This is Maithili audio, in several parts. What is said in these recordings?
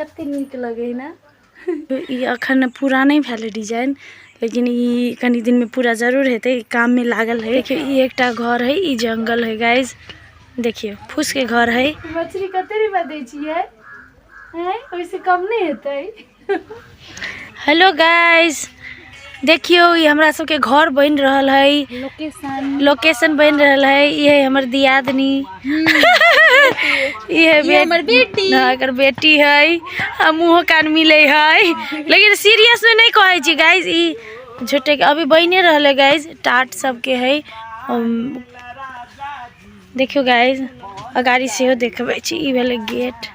कते नीक लगै है ने। ई अखन पूरा नहि भेल है डिजाइन, लेकिन ई कनी दिनमे पूरा जरूर हेतै, ई काममे लागल है। देखियौ ई एकटा घर है, ई जंगल है गाइज। देखियौ फूसके घर है। मछली कते रुपया दै छियै? हैं, ओहिसँ कम नहि हेतै? हेलो गाइज, देखियौ ई हमरा सबके घर बनि रहल है, लोकेशन बनि रहल है। ई है हमर दियादनी, ई है हमर बेटी, हाँ, एकर बेटी है। आ मुँहो कान मिले है, लेकिन सीरियस में नहीं कहै छी गाइज, ई झूठे के अभी बनिए रहल है गाइज। टाट सबके है। देखियौ गाइज, अगाड़ी सेहो देखबै छी। ई भेलै गेट,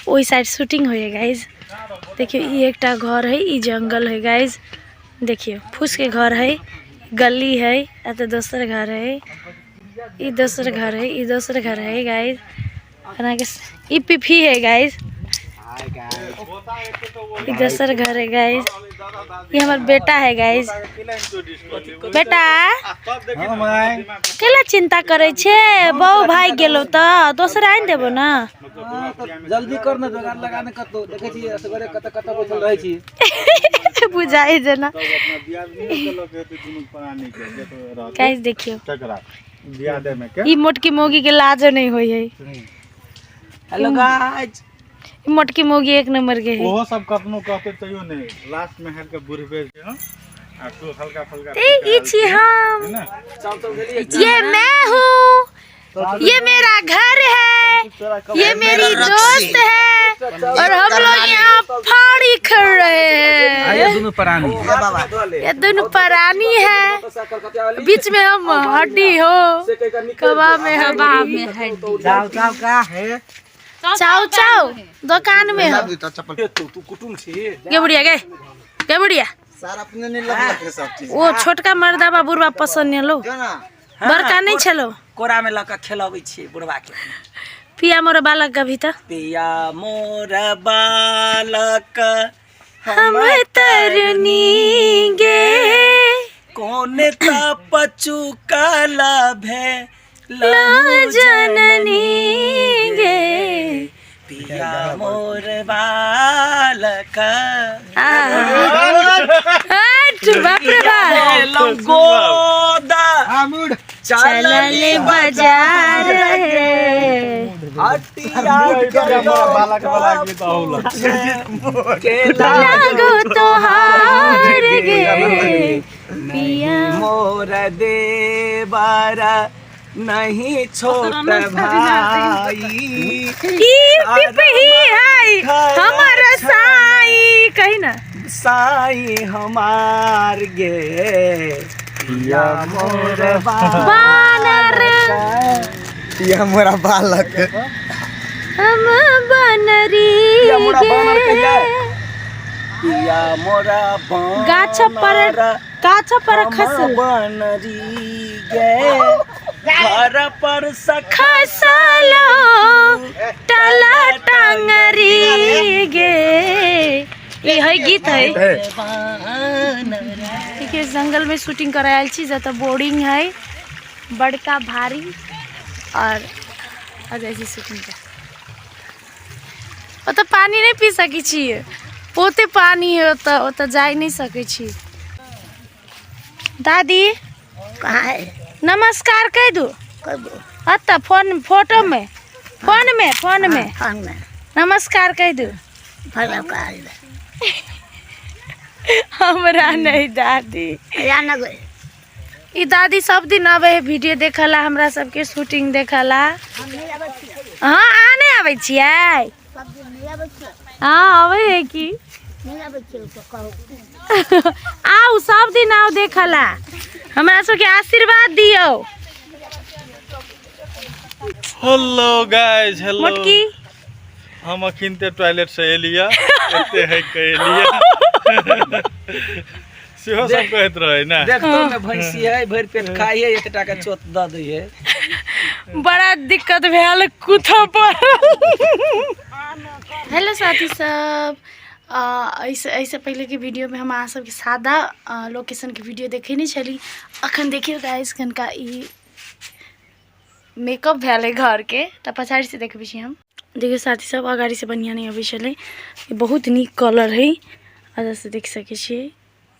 ओहि साइड शूटिंग होइए गाइज। देखियौ ई एकटा घर है, ई जंगल है गाइज। देखियौ फूसके घर है, गली है, एतऽ दोसर घर है, ई दोसर घर है, ई दोसर घर है गाइज। अहाँके ई पिफी है गाइज, ई दोसर घर है गाइज। ई हमर बेटा है गाइज। बेटा, केला चिंता करै छे? बहु भागि गेलौ तऽ दोसर आनि देबो ने। जल्दी कर ने, जोगाड़ लगा ने। कतौ देखै छी असगरे कतऽ कतऽ बैठल रहै छी। बुझाइ जेना गाइस। देखियौ ई मोटकी मौगी के लाजो नहीं होई है। हेलो गाइस, ई मोटकी मौगी एक नंबर के है। ओहो सब कतनो कहते तैयो नहीं, लास्ट में हार के बुढ़बे के हम आ तू हल्का फुल्का। ए, ई छी हम, ये मैं हूँ, ये मेरा घर है, ये मेरी दोस्त है और हम लोग यहाँ फाड़ी कर रहे हैं। ये दुनू प्राणी, ये दोनों प्राणी है, बीच में हम हड्डी हो, कबाब में हड्डी। जाओ जाओ, का है? चाउ चाउ दुकान में हो। तू तू कुटुम छी। गे बुढ़िया, गे गे बुढ़िया। सर अपने नहीं लगलक है सब चीज। ओ छोटका मर्दाबा बुढ़बा पसंद नहीं लो, बड़का नहीं छलो। कोरा में लऽ कऽ खेलबै छियै बुढ़वा के। पिया मोर बालक कभी त पिया मोर बालक हम तरुनी गे, कोन तप चुकल भे जननी गे, पिया मोर बालक। हट, बाप रे बाप। गोदा चलल बाजार है। बालक वाला गीत औला लागो तोहार गे पिया मोर देवर नहीं छोट भाई। ई पिपही है हमर साई, कही ना। साई हमार गे, पिया मोर बानर, ये मोरा बालक हम बनरी पिया मोरा बानर कहिया? गे। पिया मोरा बानर गाछ पर, गाछ पर खसल बनरी गे, घर पर सखा खसलो टला टांगरी गे। ई है गीत है। देखिए, जंगल में शूटिंग करायल छी, जतऽ बोर्डिंग है बड़का भारी और आ जाइ छी शूटिंग के। ओतऽ पानी नहि पी सकै छी, बहुते पानी है ओतऽ, ओतऽ जाइ नहि सकै छी। दादी, नमस्कार कहि दू। अतऽ फोन फोटो में, फोन में, फोन में नमस्कार कहि दू। हमरा नहीं दादी। ई दादी सब दिन आबै है वीडियो देखला, हमरा सबके शूटिंग देखला। हाँ, अहाँ नहि आबै छियै? हाँ, आबै है की। आउ, सब दिन आउ देखला, हमरा सबके आशीर्वाद दियौ। Hello guys, hello. मोटकी। हम अखिनते टॉयलेट से एलियै, एते है के एलियै, सेहो सब कहैत रहे ने। देखतो में भैंसी है, भरि पेट खाइ है, एकटा के चोत दऽ दै है। बड़ा दिक्कत भेल कुथा पर। हेलो साथी सब, एहिसँ एहिसँ पहिलेके वीडियोमे हम अहाँ सबके सादा लोकेशनके वीडियो देखेने छली। अखन देखियौ गाइस, कनिका ई मेकअप भेल है घरके, तऽ पछाड़िसँ देखबै छी हम। देखियौ साथी सब अगाड़ीसँ बढ़िआँ नहि अबै छलै। बहुत नीक कलर हइ, एतऽसँ देख सकै छियै।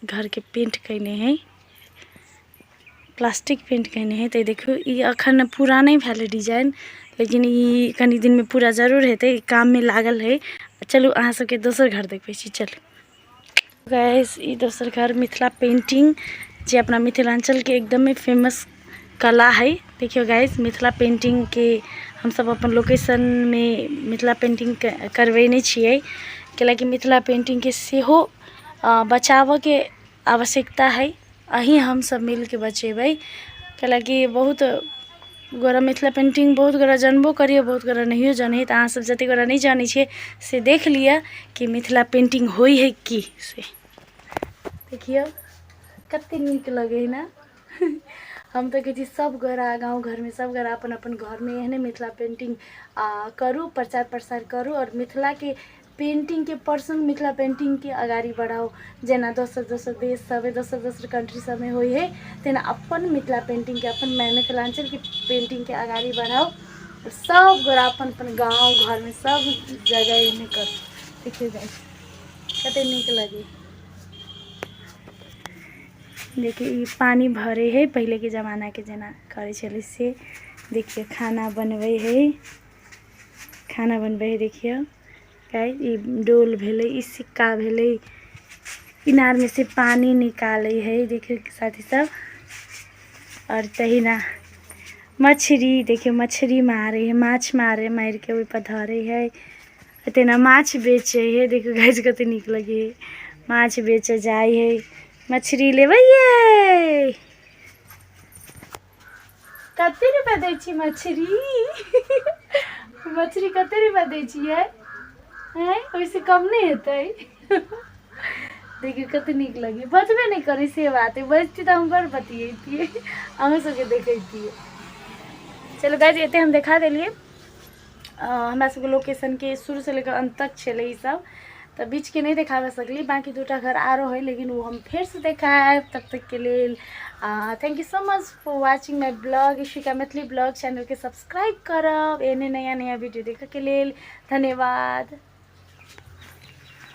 घरके पेंट कयने हइ, प्लास्टिक पेंट कयने हइ। तऽ देखियौ, ई अखन पूरा नहि भेल हइ डिजाइन, लेकिन ई कनि दिनमे पूरा जरूर हेतै। ई काममे लागल हइ। चलू, अहाँ सबके दोसर घर देखबै छी। चलू गाइस, ई दोसर घर मिथिला पेंटिंग, जे अपना मिथिलाञ्चलके एकदमे फेमस कला हइ। देखियौ गाइस, मिथिला पेंटिंगके हमसब अपन लोकेशनमे मिथिला पेंटिंग करबेने छियै, कैलाकि मिथिला पेंटिंगके सेहो बचाबऽके आवश्यकता हइ। अहीं हमसब मिलके बचेबै, कैलाकि बहुत गोरा मिथिला पेंटिंग बहुत गोरा जानबो करैए, बहुत गोरा नहियो जानै हइ। तऽ अहाँसब जतेक गोरा नहि जानै छियै से देख लिअ कि मिथिला पेंटिंग होइ हइ की से। देखियौ कतेक नीक लगै हइ ने? हम तऽ कहै छी सब गोरा गाँव घरमे, सब गोरा अपन अपन घरमे एहने मिथिला पेंटिंग करू, प्रचार प्रसार करू आओर मिथिलाके पेंटिंगके प्रसङ्ग मिथिला पेंटिंगके अगाड़ी बढ़ाउ। जेना दोसर दोसर देश सबमे, दोसर दोसर कंट्री सबमे होइ हइ, तेना अपन मिथिला पेंटिंगके, अपन मिथिलाञ्चलके पेंटिंगके अगाड़ी बढ़ाउ। सब गोरा अपन अपन गाँव घरमे सब जगह एहने करू। देखियौ गाइस, कते नीक लगै। देखियौ, ई पानि भरै हइ, पहिलेके जमानाके जेना करै छलै से। देखियौ, खाना बनबै हइ, खाना बनबै हइ। देखियौ गाइस, ई डोल भेलै, ई सिक्का भेलै, इनारमे से पानि निकालै हइ। देखियौ साथी सब, आओर तहिना मछरी। देखियौ, मछरी मारै हइ, माछ मारै मारिके ओहिपर धरै हइ। तेना माछ बेचै हइ। देखियौ गाइस, कते नीक लगै हइ। माछ बेचऽ जाइ हइ। मछरी लेबै यै? कते रुपआ दै छी मछरी? मछरी कते रुपआ दै छियै? आँय, ओहिसँ कम नहि हेतै? देखियौ कते नीक लगै। बजबे नहि करै से बात है। बजती तऽ हम बड़ बतियैतियै, अहूँ सबके देखैतियै। चलू गाइस, एते हम देखा देलियै। हमरा सबके लोकेशनके शुरूसँ लऽ कऽ अन्त तक छलै ई सब, तऽ बीचके नहि देखाबऽ सकली। बाँकी दूटा घर आरो हइ, लेकिन ओ हम फेरसँ देखायब। तब तकके लेल thank you so much for watching my blog. Ishika Maithili blog चैनलके सब्सक्राइब करब एहने नया नया वीडियो देखऽके लेल। धन्यवाद।